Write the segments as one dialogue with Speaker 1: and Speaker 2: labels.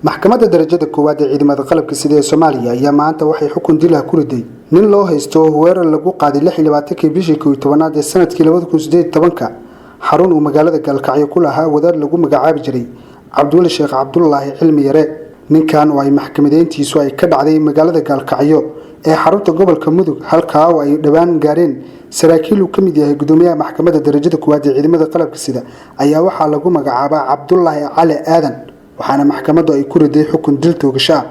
Speaker 1: Maxkamadda darajada koowaad ee ciidamada qalabka sida ee Soomaaliya ayaa maanta waxay xukun dil ah ku riday nin loo haysto weerar lagu qaaday 26-kii bishii 11aad ee sanadkii 2018-ka xarun uu magaalada Gaalkacyo ku lahaa wadaad lagu magacaabi jiray Cabdiweli Sheekh Cabdulaahi Cilmi Yare. Ninkan oo ay maxkamadeyntiisu ay ka dhacday magaalada Gaalkacyo ee xarunta gobolka Mudug, halkaa oo ay dhowaan gaareen saraakiil uu ka mid yahay gudoomiyaha maxkamadda darajada koowaad ee ciidamada qalabka sida, ayaa waxaa lagu magacaabaa Cabdulaahi Cali Aadan, waxaana maxkamaddu ay ku riday xukun dil toogasho ah.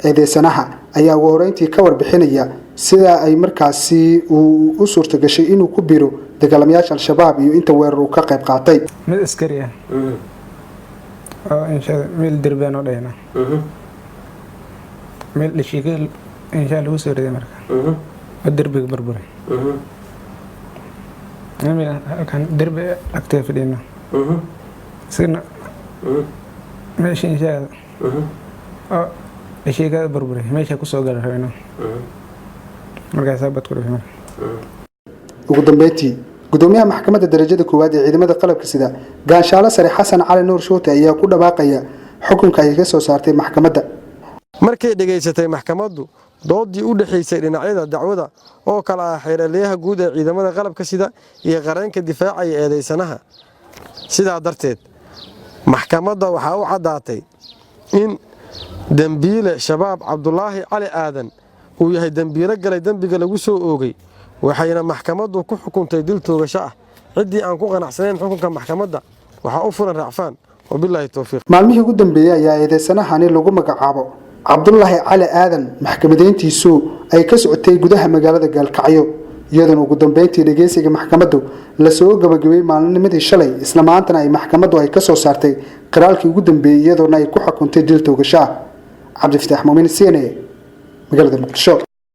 Speaker 1: Eedeysanaha ayaa ugu horeyntii ka warbixinaya sida ay markaasi uu u suurtagashay inuu ku biro dagaalamayaasha Al-Shabaab iyo inta weerar uu ka qayb qaatay.
Speaker 2: Mid askari ah oo insha meel derbaan oo dhayna meel dhashiika insha lagu soo riday, marka oo derbiga burburay, halkan derbi agtee fadhiyno, isagana meesha insha oo dhashiikada burburay meesha kusoo gala rabeyno, markaasaa bad ku dhufay marka.
Speaker 1: Ugu dambeyntii, gudoomiyaha maxkamadda darajada koowaad ee ciidamada qalabka sida, Gaanshaalo Sare Xasan Cali Nuur Shuute, ayaa ku dhawaaqaya xukunka ay ka soo saartay maxkamadda.
Speaker 3: Markay dhegaysatay maxkamaddu doodii u dhexaysay dhinacyada dacwada oo kale ah xeeraliyaha guud ee ciidamada qalabka sida iyo qareenka difaacaya eedaysanaha, sidaa darteed maxkamadda waxaa u caddaatay in dembiile Shabaab Cabdulaahi Cali Aadan uu yahay dembiilo galay dembiga lagu soo oogay, waxayna maxkamaddu ku xukuntay dil toogasho ah. Ciddii aan ku qanacsanayn xukunka maxkamadda waxaa u furan racfaan. Wabilaahi towfiiq.
Speaker 1: Maalmihii ugu dambeeyey ayaa eedeysanahani lagu magacaabo Cabdulaahi Cali Aadan maxkamadeyntiisu ay ka socotay gudaha magaalada Gaalkacyo, iyadoona ugu dambeyntii dhegeysiga maxkamaddu lasoo gabagabeeyey maalinimadii shalay, isla maantana ay maxkamaddu ay ka soo saartay qiraalkii ugu dambeeyey, iyadoona ay ku xukuntay dil toogasho ah. Cabdifataax Muumin, CNA, magaalada Muqdisho.